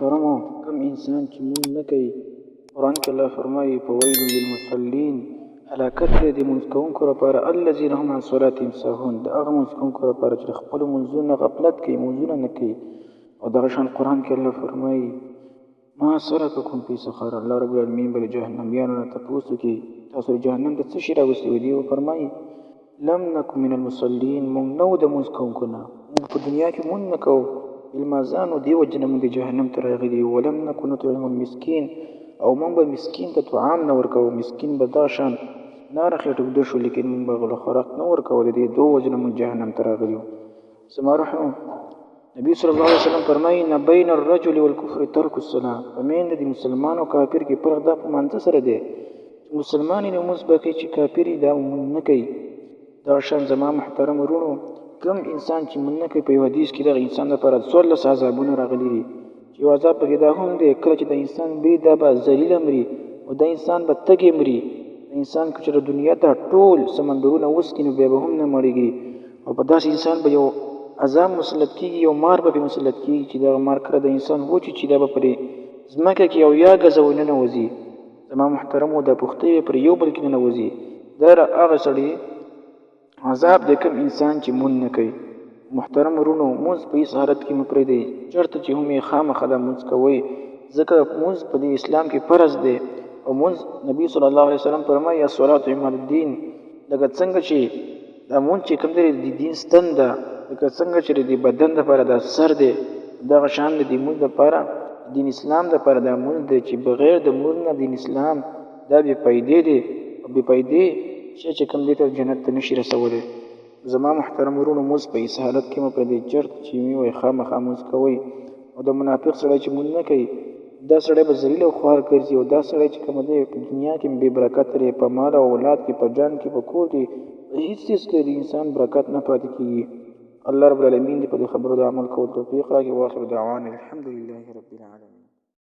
محترمو، کوم انسان چې مونځ نه کوي، قرآن کې الله فرمایي: فویل للمصلین، هلاکت دی د مونځ کوونکو لپاره، الذین هم عن صلاتهم ساهون، د هغه مونځ کوونکو لپاره چې د خپلو مونځونو نه غفلت کوي، مونځونه نه کوي. او دغه شان قرآن کې الله فرمایي: ما سلککم فی سقر. الله رب العالمین به له جهنمیانو نه تپوس وکړي، تاسو جهنم ته څه شي راوستي وو؟ دوی وفرمایي: لم نکو من المصلین، مونږ نه وو د مونځ کوونکو نه، مونږ په دنیا کې مونځ نه کوو، المازانو دې وجې نه مونږ د جهنم ته راغلي یو. ولم نکو نطعم المسکین، او مونږ به مسکین ته طعام نه ورکوو، مسکین به دا شان ناره خېټه اوږده شو، لیکن مونږ به هغه خوراک نه ورکوو، د دې دوو وجې نه مونږ جهنم ته راغلي یو. زما روحو، نبی صلی الله علیه وسلم فرمایي: نه بین الرجل والکفر ترک الصلاة. په مین د مسلمان او کافر کې فرق دا په مانځه سره دی چې مسلمان یې لمونځ به کوي، چې کافر یې دا لمونځ نه کوي. دغه شان زما محترم وروڼو، کوم انسان چې مونځ نه کوي، په یو حدیث کې دغه انسان لپاره 14 عذابونه راغلي دي، چې یو عذاب پکې دا هم دی، کله چې دا انسان مري دا به ذلیله مري او دا انسان به تږی مري. دا انسان که چېرې دنیا ته ټول سمندرونه وڅکي نو بیا به هم نه مړېږي. او په داسې انسان به یو عذاب مسلط کېږي، یو مار به پرې مسلط کېږي، چې دغه مار کله د انسان وچیچي دا به پرې ځمکه کې او یا ګزه وننوځي. زما محترمو، دا پوښتۍ به پرې یو بل کې ننوځي. دا هغه سړي عذاب دی کوم انسان چې مونځ نه کوي. محترم وروڼو، مونځ په هېڅ حالت کې مه پرېږدئ، چېرته چې هم یې خامخا دا مونځ کوئ، ځکه مونځ په دې اسلام کې فرض دی. او مونځ نبی صلی الله علیه وسلم فرمایي: الصلاة عماد الدین. لکه څنګه چې دا مونځ چې کوم دی د دین ستن ده، لکه څنګه چې د بدن دپاره دا سر دی، دغه شان د دې مونځ دپاره، دین اسلام دپاره دا مونځ دی، چې بغیر د مونځ نه دین اسلام دا بې فایدې دی، او بې فایدې شی چې کوم دی ته جنت ته نشي رسولی. زما محترم وروڼو، مونځ په هېڅ حالت کې مه پرېږدئ، چېرته چې وي وایي خامخا مونځ کوئ. او د منافق سړی چې مونځ نه کوي دا سړی به ذلیل او خوار ګرځي، او دا سړی چې کوم دی په دنیا کې بې برکته دی، په مال او اولاد کې، په جان کې، په کور کې، په هېڅ څیز کې د انسان برکت نه پاتې کېږي. الله رب العالمین دې په دې خبرو د عمل کولو توفیق راکړي. واخر دعوانا الحمد لله رب العالمین.